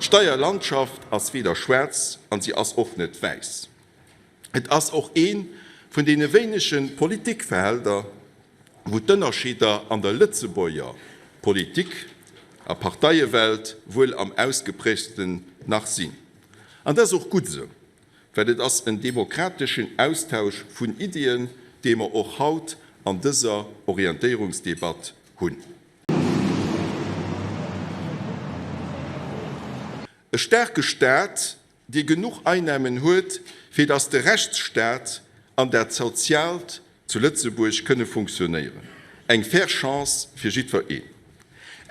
D'Steierlandschaft ass weder schwaarz an si ass och net wäiss. Et ass och ee vun deene wéinege Politikfelder, wou d'Ënnerscheeder an der Lëtzebuerger Politik a Parteiewelt wuel am ausgeprägtsten nach sinn. An dat ass och gutt esou, well et ass en demokrateschen Austausch vun Iddien, dee mer och haut an dëser Orientéierungsdebatt hunn. E staarke Staat, dee genuch Einnamen huet, fir datt de Rechtsstaat an dat Soziaalt zu Lëtzebuerg kënne funktionéieren. Eng fair Chance fir jiddwer een.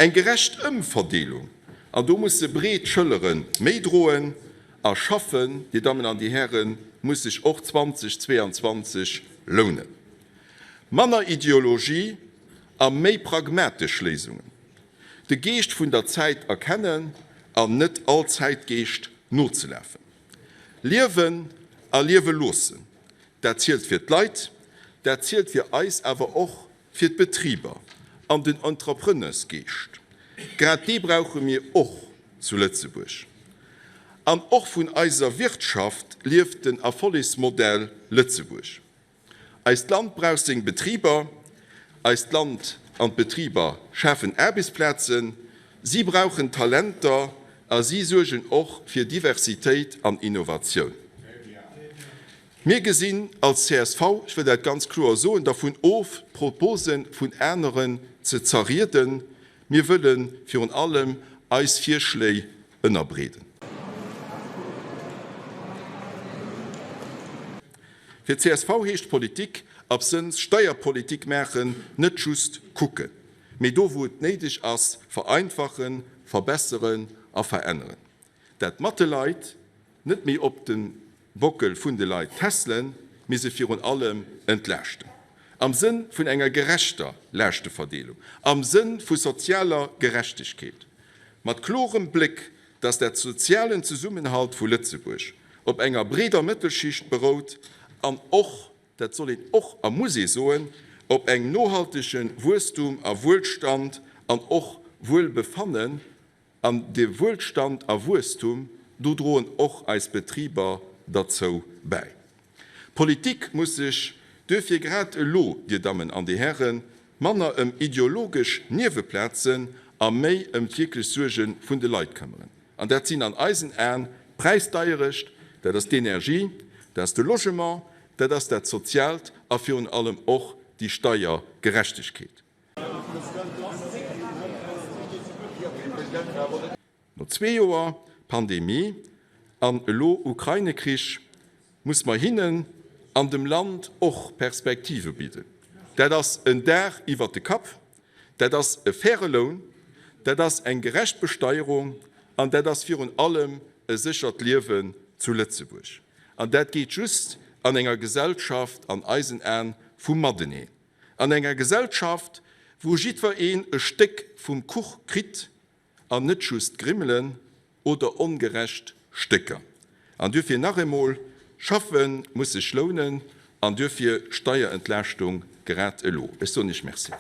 Eng gerecht Ëmverdeelung, an do musse breet Schëllere méi droen a schaffen, Dir Dammen an Dir Hären, muss sech och 2022 lounen. Manner Ideologie a méi pragmatesch Léisungen. De Geescht vun der Zäit erkennen an net all Zäitgeescht nozelafen. Liewen a liewe loossen, dat zielt fir d'Leit, dat zielt fir eis, awer och fir d'Betriber an den Entrepreneursgeescht. Grad dee brauche mir och zu Lëtzebuerg. An och vun eiser Wirtschaft lieft den Erfollegsmodell Lëtzebuerg. Eist Land brauch seng Betriber, eist Land an d'Betriber schafen Aarbechtsplazen, si brauchen Talenter a si suergen och fir Diversitéit an Innovatioun. Mir gesinn als csv, ech wëll dat ganz kloer soen, dervun of, d'Propose vun aneren ze zerrieden. Mir wëlle virun allem eis Virschléi ënnerbreeden. Fir csv heescht Politik absënns Steierpolitik maachen, net just kucken, mee do wou et néideg ass vereinfachen, verbesseren a veränneren. Dat mat de Leit, net méi op de Bockel vun de Leit tässelen, mee se virun allem entlaaschten. Am Sënn vun enger gerechter Laaschtefverdeelung, am Sënn vu sozialer Gerechtegkeet, mat klorem Bléck, dass dat sozialen Zesummenhalt vu Lëtzebuerg op enger breeder Mëttelschicht berout an och, dat soll een och a muss ee soen, op engem nohaltege Wuesstum a Wuelstand an och Wuelbefannen. An dee Wuelstand a Wuesstum, do droen och eis Betriber derzou bäi. D'Politik muss sech duerfir grad elo, Dir Dammen an Dir Hären, manner ëm ideologesch Nieweplazen a méi ëm d'wierklech Suerge vun de Leit këmmeren. An dat sinn an eisen Aen d'Präisdeierecht, dat ass d'Energie, dat ass de Logement, dat ass dat Soziaalt a virun allem och déi Steiergerechtegkeet. No zwee Joer Pandemie an elo Ukraine-Krich muss mer hinnen an dem Land och Perspektive bidden. Dat ass en Daach iwwert de Kapp, dat ass e faire Loun, dat ass eng gerecht Besteierung an dat ass virun allem e séchert Liewen zu Lëtzebuerg. An dat geet just an enger Gesellschaft, an eisen Aen, vum Mateneen. An enger Gesellschaft, wou jiddwer een e Stéck vum Kuch kritt an net just Grimmelen oder ongerecht Stécker. An duerfir nach eemol, Schaffe muss sech lounen an duerfir Steierentlaaschtung grad elo. Ech soen Iech Merci.